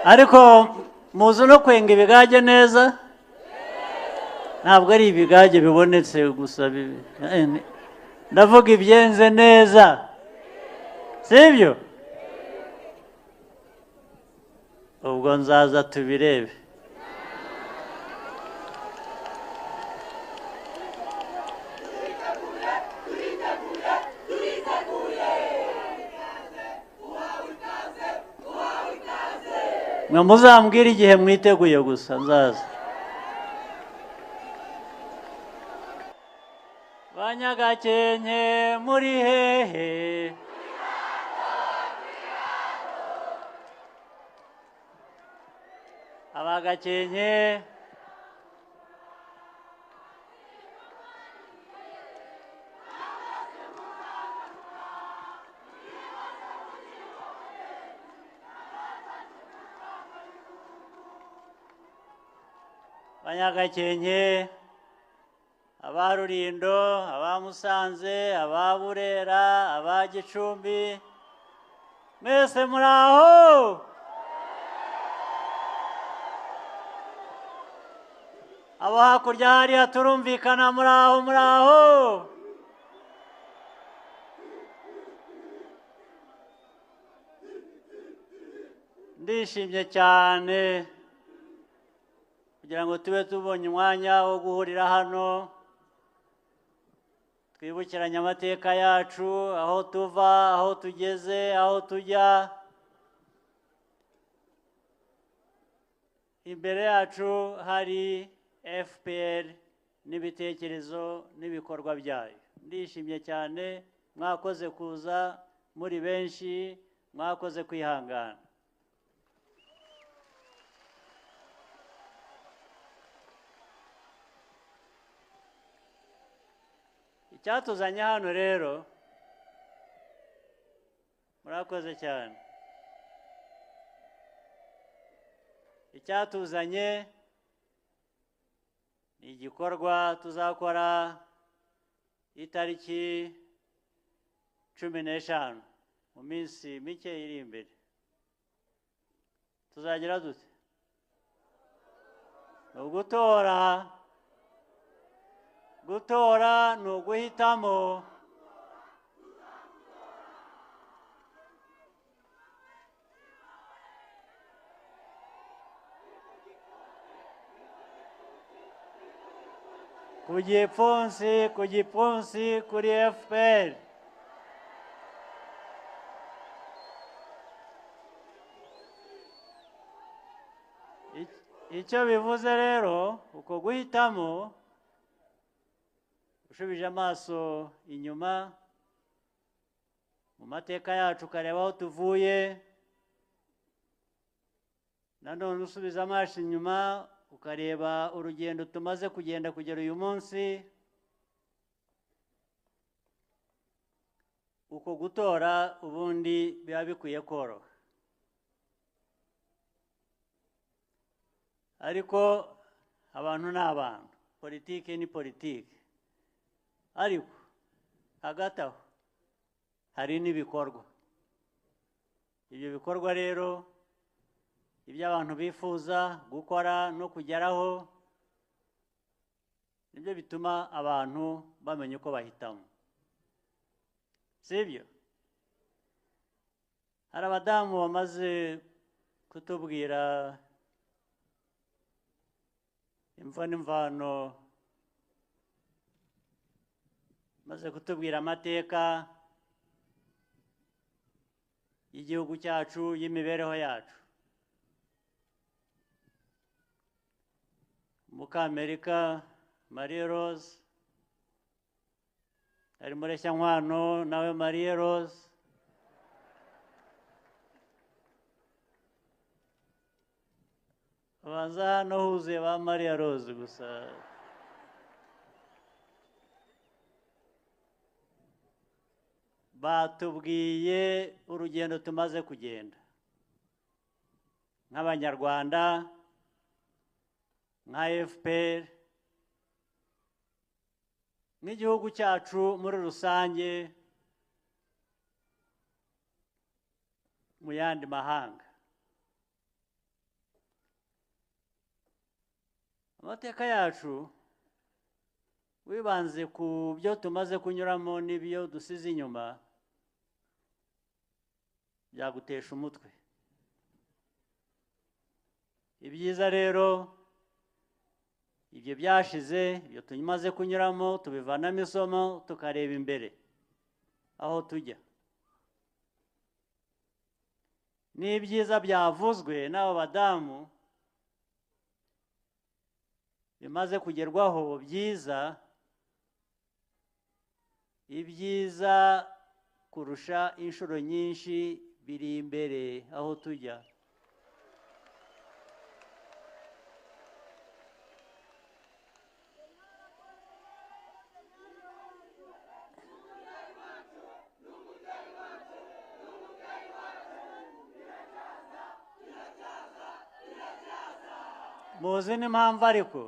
Ariko muzi no kwenga ibigage neza? Ntabwo ari ibigage bibonetse gusa, ndavuga ibyenze neza, sibyo? Ubwo nzaza tubirebe. Mwe muzambwire igihe mwiteguye gusa, nzaza. Banyagakenke, muri hehe? Abagakenke, Banyagakenke, aba Rulindo, aba Musanze, aba Burera, aba Gicumbi, mwese muri aho? Abo hakurya hariya turumvikana, muri aho, muri aho? Ndishimye cyane kugira ngo tube tubonye umwanya wo guhurira hano, twibukiranye amateka yacu, aho tuva, aho tugeze, aho tujya. Imbere yacu hari FPR n'ibitekerezo n'ibikorwa byayo. Ndishimye cyane, mwakoze kuza muri benshi, mwakoze kwihangana. Icyatuzanye hano rero, murakoze cyane. Icyatuzanye ni igikorwa tuzakora itariki 15, mu minsi mike iri imbere. Tuzagira dute? Ni ugutora. Gutora ni uguhitamo. Ku gipfunsi, ku gipfunsi kuri FPR. Icyo bivuze rero, uko guhitamo, ushubije amaso inyuma mu mateka yacu ukareba aho tuvuye, nanone usubiza amaso inyuma ukareba urugendo tumaze kugenda kugera uyu munsi, uko gutora ubundi biba bikwiye koroha. Ariko abantu ni abantu, politiki ni politiki, ariko hagati aho hari n'ibikorwa. Ibyo bikorwa rero, ibyo abantu bifuza gukora no kugeraho, nibyo bituma abantu bamenya uko bahitamo, sibyo? Hari abadamu bamaze kutubwira imvo n'imvano, maze kutubwira amateka y'igihugu cyacu, y'imibereho yacu. Mukamerika Marie Rose, hari Mureshyankwano nawe Marie Rose, baza hano huzuye ba Marie Rose gusa. Batubwiye urugendo tumaze kugenda nk'Abanyarwanda, nka FPR, n'igihugu cyacu muri rusange, mu yandi mahanga. Amateka yacu wibanze ku byo tumaze kunyuramo n'ibyo dusize inyuma byagutesha umutwe. Ibyiza rero ibyo byashize, ibyo tumaze kunyuramo tubivanamo isomo, tukareba imbere aho tujya. N'ibyiza byavuzwe n'abo badamu bimaze kugerwaho byiza, ibyiza kurusha inshuro nyinshi biri imbere aho tujya. Muzi n'impamvu ariko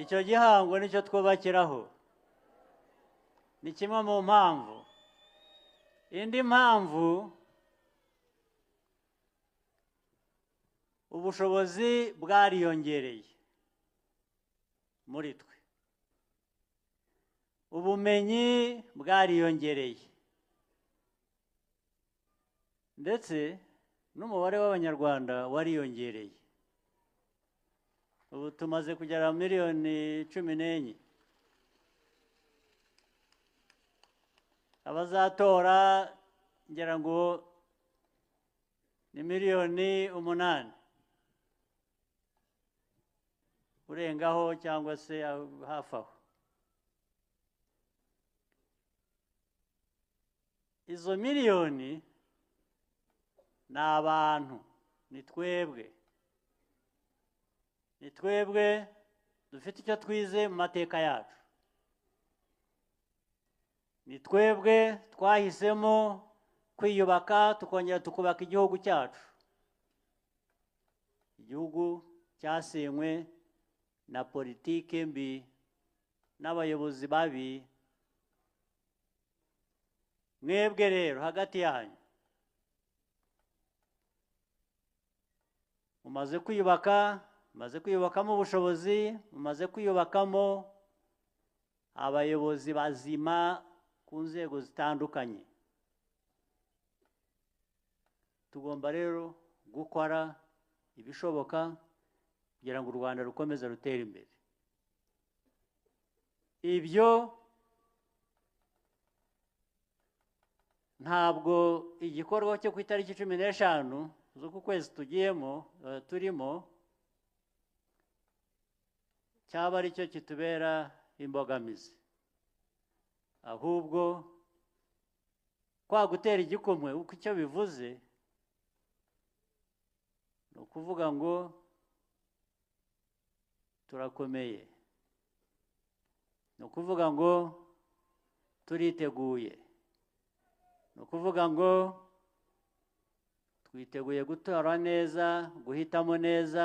icyo gihango nicyo twubakiraho, ni kimwe mu mpamvu. Indi mpamvu, ubushobozi bwariyongereye muri twe, ubumenyi bwariyongereye, ndetse n'umubare w'Abanyarwanda wariyongereye. Ubu tumaze kugera miliyoni 14. Abazatora ngira ngo ni miliyoni 8 urengaho cyangwa se hafi aho. Izo miliyoni ni abantu, ni twebwe, ni twebwe dufite icyo twize mu mateka yacu, ni twebwe twahisemo kwiyubaka tukongera tukubaka igihugu cyacu, igihugu cyasenywe na politike mbi n'abayobozi babi. Mwebwe rero hagati yanyu mumaze kwiyubaka, mumaze kwiyubakamo ubushobozi, mumaze kwiyubakamo abayobozi bazima ku nzego zitandukanye. Tugomba rero gukora ibishoboka kugira ngo u Rwanda rukomeze rutere imbere. Ibyo ntabwo igikorwa cyo ku itariki 15 z'uku kwezi tugiyemo turimo cyaba ari cyo kitubera imbogamizi, ahubwo kwa gutera igikumwe uko icyo bivuze ni ukuvuga ngo turakomeye, ni ukuvuga ngo turiteguye, ni ukuvuga ngo twiteguye gutora neza, guhitamo neza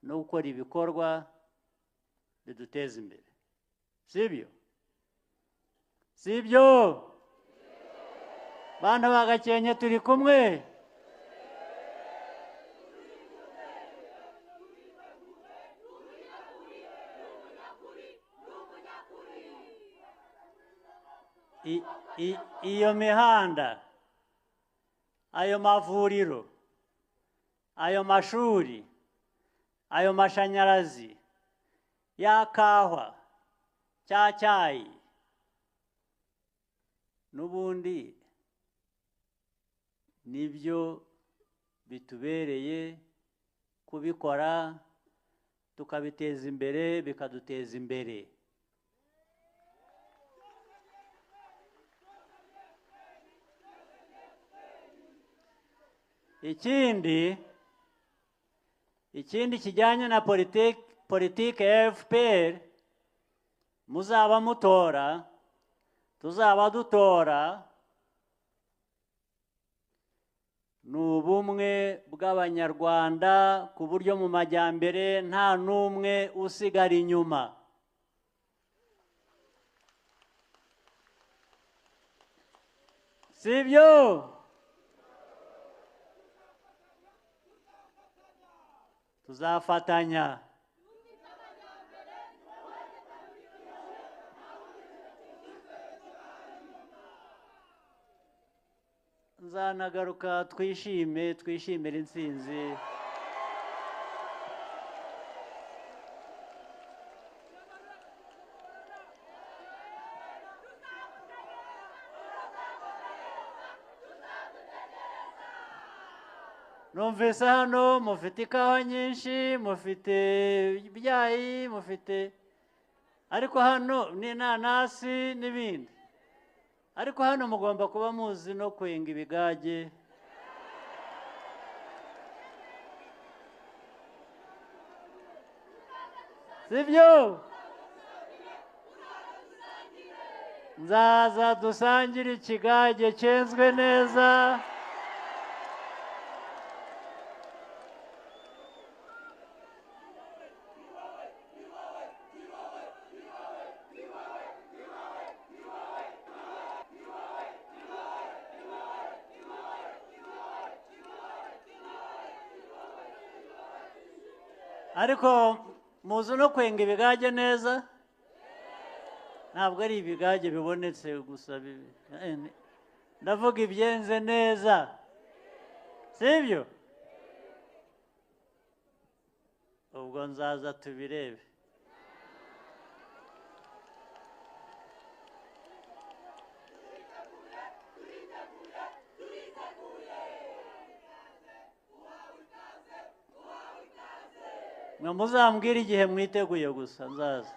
no gukora ibikorwa biduteza imbere. Sibyo? Sibyo? Bantu ba Gakenke turi kumwe? Iyo mihanda, ayo mavuriro, ayo mashuri, ayo mashanyarazi, ya kahwa, cya cyayi, n'ubundi nibyo bitubereye kubikora tukabiteza imbere, bikaduteza imbere. Ikindi kijyanye na politike ya FPR muzaba mutora, tuzaba dutora, ni ubumwe bw'Abanyarwanda ku buryo mu majyambere nta n'umwe usigara inyuma. Sibyo? Tuzafatanya. Nzanagaruka twishime, twishimire intsinzi. Numvise hano mufite ikawa nyinshi, mufite ibyayi, mufite, ariko hano n'inanasi n'ibindi. Ariko hano mugomba kuba muzi no kwenga ibigage. Sibyo? Nzaza dusangire ikigage cyenzwe neza. Ariko muzi no kwenga ibigage neza? Ntabwo ari ibigage bibonetse gusa, ndavuga ibyenze neza, sibyo? Ubwo nzaza tubirebe. Mwe muzambwira igihe mwiteguye gusa nzaza.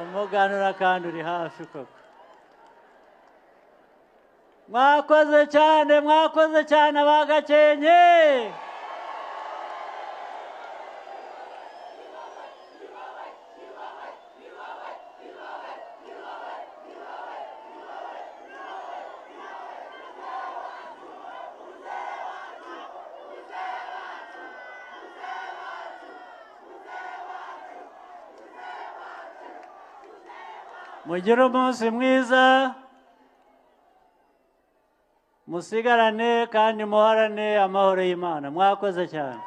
Umuganura kandi uri hafi koko. Mwakoze cyane, mwakoze cyane abagakenke. Mugire umunsi mwiza, musigarane kandi muhorane amahoro y'Imana. Mwakoze cyane.